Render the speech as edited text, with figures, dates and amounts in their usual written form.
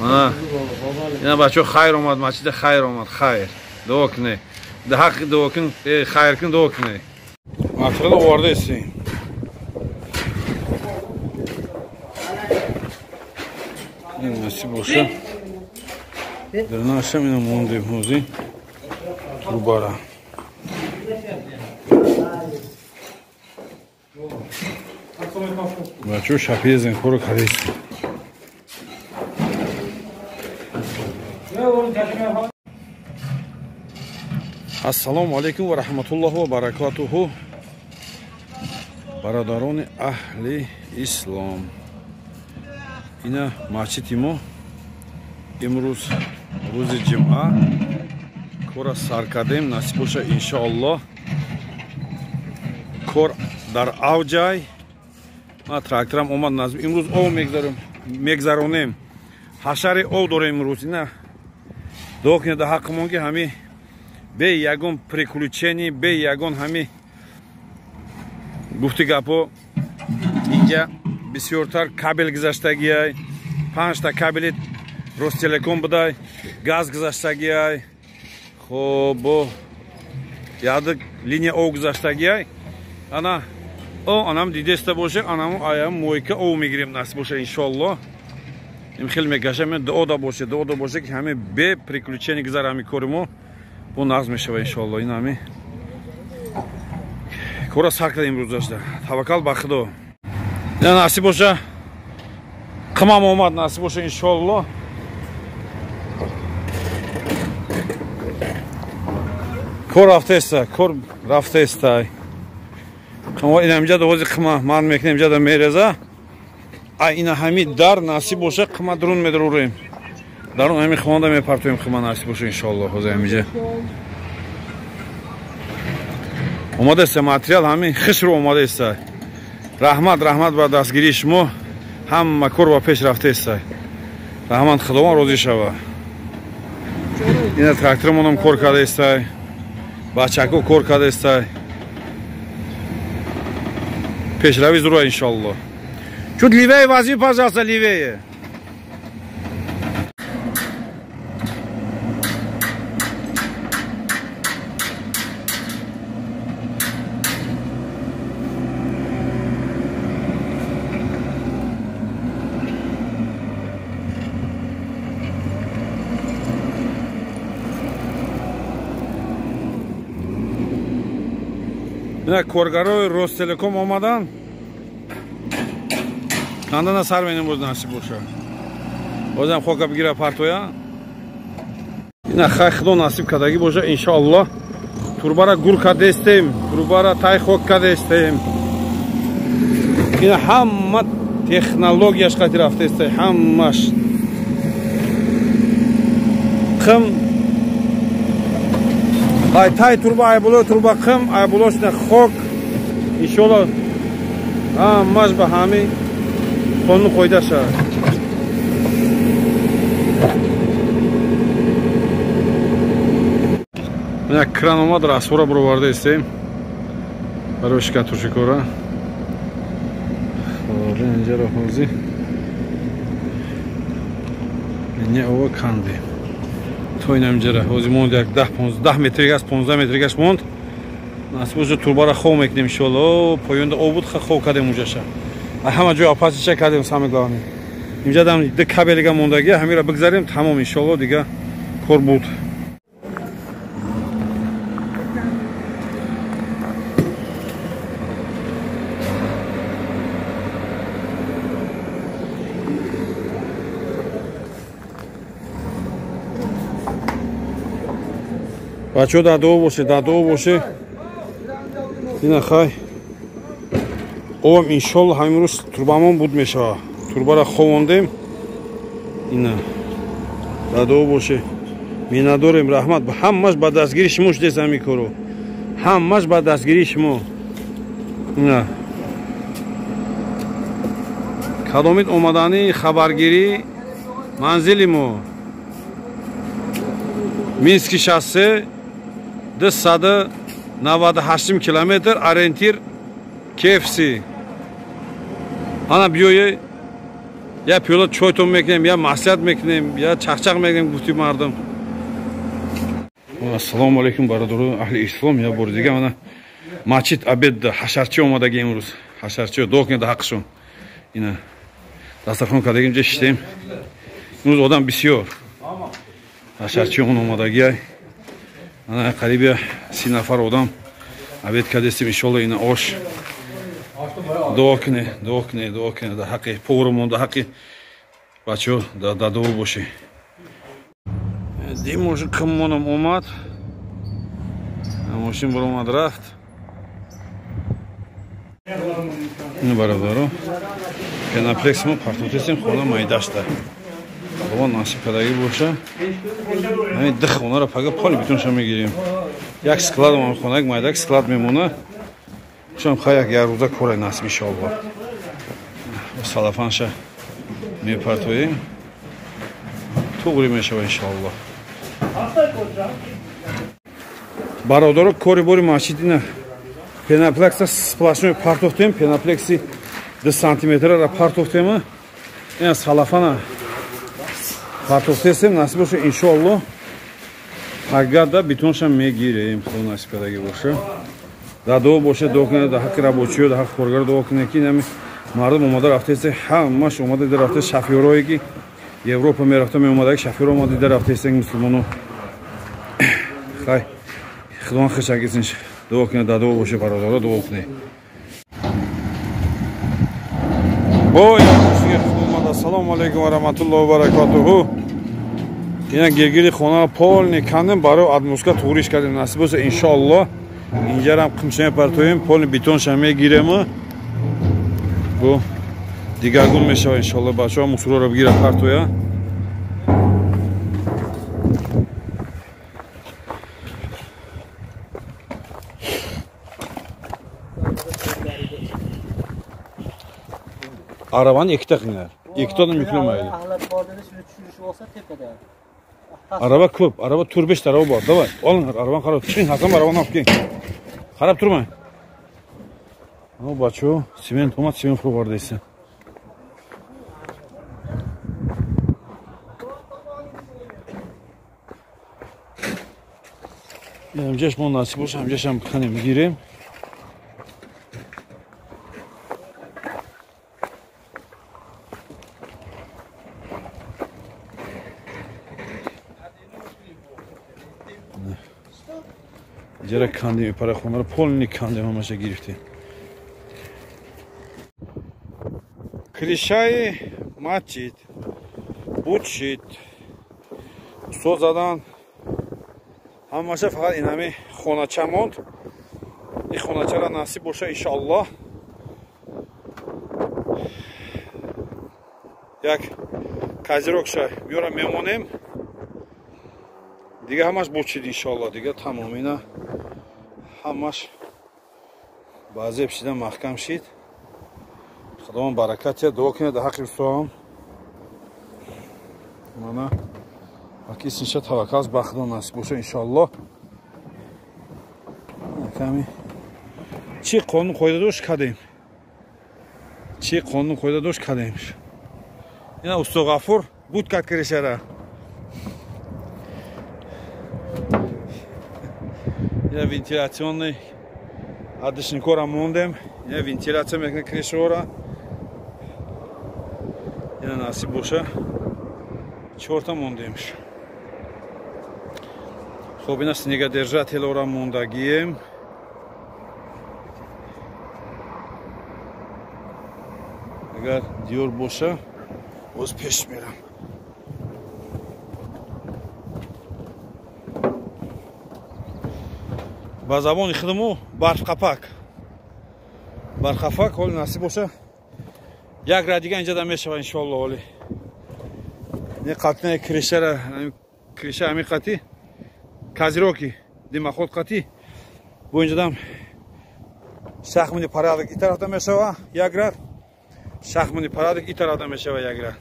Мана ина бачо хайр омад, масҷида хайр омад, хайр. Дуо кунед. Да ҳаққи дуо кун, хайр кун, дуо кунед. Материал овардаистем. Ин насиб боша. Дар нашам ина мондем ҳозир трубара. Бачо шапезен коро кардестем. Ассалому алайкум ва раҳматуллоҳи ва баракатуҳу. Бародарони аҳли ислом. Ина масҷиди мо имрӯз рӯзи ҷумъа кора сар кардем, насиб боша иншоаллоҳ. Кор дар авҷай. Ма тракторам омад назм. Имрӯз ов мегзаронем. Ҳашари ов дорем имрӯз. Ина дуо кунед дар ҳаққимон ки ҳами бе ягон приключение, бе ягон ҳами гуфти гапо инҷа бисёртар кабел гузаштагиай, 5та кабели Ростелеком будай, газ гузаштагиай, хоб бо яды линия ов гузаштагиай. Ана о анам дидеста боша, анаму аям мойка ов мегирем насиб боша иншоаллоҳ. Им хел мекашам, дуо да боша, дуо да боша ки ҳами бе приключение гузар ҳами кори мо бо нағз мешава иншоаллоҳ. Ин ҳами кора сар кардем имрӯзашда. Таваккал ба Худо. Ина насиб боша қимам омад, насиб боша иншоаллоҳ. Кор рафтаеста, кор рафтаеста. Қима ина инҷа довози қима ман мекунем, инҷа да мереза. А ина ҳами дар насиб боша қима дурун медурурем. Дарун ҳами хонда мепартоем қима насиб боша иншоаллоҳ. Ҳозир ҳамиҷа омадаеста материал ҳами хишро омадаеста. Раҳмат, раҳмат ба дастгирии шумо. Ҳама кор ба пеш рафтаеста. Раҳмат, Худованд розӣ шава. Ина тракторамонам кор кардаеста. Бачако кор кардаеста. Пешравӣ зура иншоаллоҳ. Чуть левее возьми, пожалуйста, левее. Ина коргарои Ростелеком омадан. Кандана сар менем боз насиб боша. Бозам хока бигира партоя. Ина хай Худо насиб кардагӣ боша иншоаллоҳ. Турбара гур кардестем, турбара тай хок кардестем. Ина ҳама технологияш қати рафтеста, ҳамаш. Қим ай тай турба, ай болои турба қим, ай болош на хок. Иншоаллоҳ ҳамаш ба ҳами қонун қоида шавад. Ина кран омад, расвора баровардаистем барои шикатушикора. Хоб инҷаро ҳозир линия ова кандем то ина инҷара ҳозир монд як 10-15 метригаш, 15 метригаш монд. Насиб боша турбара хов мекунем иншоаллоҳ. Поёнда об буд, хов кардем уҷаша. Ҳама ҷой апасича кардем, самое главное. Инҷа дам ду кабелига мондагӣ, ҳамира бигзарем, тамом иншоаллоҳ, дига кор буд. Бачо дар дуо боше, дар дуо боше. Ина хай овам иншоаллоҳ ҳамин рӯз турбамон буд мешава. Турбара ховондем. Ина дар дуо боше. Миннатдорем, раҳмат. Ҳамаш ба дастгирии шумо шудест ҳамин коро. Ҳамаш ба дастгирии шумо. Ина кадомид омадани хабаргирӣ манзили мо Мински шоссе 298 километр, ориентир KFC. Ана биёе Я пиёла чойтон мекунем, я маслиҳат мекунем, я чақчақ мекунем, гуфти мардум. Ассалому алайкум, бародарони аҳли ислом. Я бори дига мана масҷид обед ҳашарчи омадаги имрӯз. Ҳашарчи дуо кунед ҳаққшон. Ина дастархон кардагим, ҷа шиштем. Имрӯз одам бисёр. Ҳашарчи он омадагиай. Ана қариби 30 нафар одам обед кардестем. Иншолло ина ош. Дуо кунед, дуо кунед, дуо кунед дар ҳаққи поваромон, дар ҳаққи бачаҳо дар дуо бошед. Дим мошин қиммонам омад. Мошин баромад рафт. Ин бародаро пеноплекс мо партотесем хона майдашта. Худо насиб кардагӣ боша. Ҳамин ду хонаро пага поли битонша мегирем. Як склад ом хона, як майда, як склад мемона. Шам хай як рӯза кора насиб иншоаллоҳ. Салафанша мепартоем. Туғри мешава иншоаллоҳ. Бародаро кори бори масҷид ина пеноплекса сплошной партохтем, пеноплекси 2 сантиметра партохтем, ина салафана партохтесем, насиб боша иншоаллоҳ пагада битонша мегирем, худо насиб кардагӣ боша. Да дуо боша, дуо кунед дар ҳаққи рабочиё, дар ҳаққи коргар дуо кунед, ки инами мардум омада рафтаест, ҳамаш омада дида рафта, шофёрое ки Европа мерафта меомада, шофёр омада дида рафтаест мусулмоно. Хай худованд хушагизинш. Дуо кунед, дар дуо боша бародаро, дуо кунед. Бой, ассалому алайкум ва раҳматуллоҳи ва баракатуҳу. Ина гиргири хона полни кандем, барои адмуска туғриш кардем. Насиб боша иншоаллоҳ. Инҷарам қимша мепартоем, полни бетонша мегирем. Бо дигаргун мешава иншоаллоҳ. Бачаҳо мусурро бигира партоя. Arabanı ikkita qilinglar. Ikkita odam yuklamaydi. Axlat bor dedi, shuni tushirish olsa tepada. Araba ko'p, araba 4-5 ta araba bor. Давай, olinglar, arabani qarab chiqing, Hasan arabani olib keling. Qarab turmang. O bacho, sement olmaz, sement bor deysan. Ҳамҷаш мо насиб боша, ҳамҷаш ҳам қанем гирем. Ҷара кандем мепара хонаро, полни кандем ҳамаша гирифтем. Кришаи масҷид буд шид. Устод задан ҳамаша, фақат инами хонача монд. Ин хоначаро насиб боша иншоаллоҳ. Як козирокша меёра мемонем. Дига ҳамаш буд шид иншоаллоҳ. Дига тамом ина ҳамаш баъзеб шида маҳкам шид. Худованд баракат диҳад, дуо кунед дар ҳаққи устодам. Мана акис инша таваккал ба Худо насиб боша иншоаллоҳ. Ками чӣ қонун қоида дошт кардем? Чӣ қонун қоида дошт кардем? Ина усто Ғафур буд кард кришара. Ина вентиляционный адишникора мондем. Ина вентиляция мекунад кришора. Ина насиб боша 4та мондем. Хоб ина снегодержателора мондагием. Агар диёр боша боз пеш мерам. Ба забони худмо барфқапак. Барфқапак ҳоли насиб боша як ра дига инҷа да мешава иншоаллоҳ. Ҳоли не қатнаи кришара, криша ҳамин қати казироки димаход қати бо инҷадам шахмани порядок и тарафда мешава як рад, шахмани порядок и тарафда мешава як рад.